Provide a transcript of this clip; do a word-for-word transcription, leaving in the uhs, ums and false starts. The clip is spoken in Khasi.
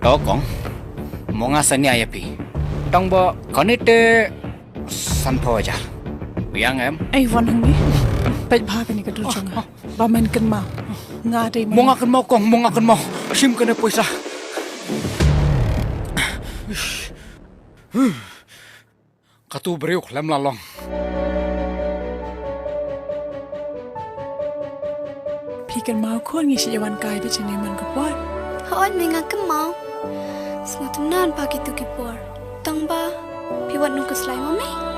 O kong, mo nga sania ïa phi. Tang ba kane te sanphew hajar. Biang em? Ei, wan hangne. Peit bha kane ka dur jong nga. Ba men kynmaw. Nga dei mo nga kynmaw kong, mo nga kynmaw. Shim kane poisa. Katu briew khlem la long. Phi kynmaw khun ngi shu ïa wan kai beit shane man ka por. Hooid me nga kynmaw. Sngewtynnat ba kitu ki por. Tang ba phi wat nang khuslai ma me.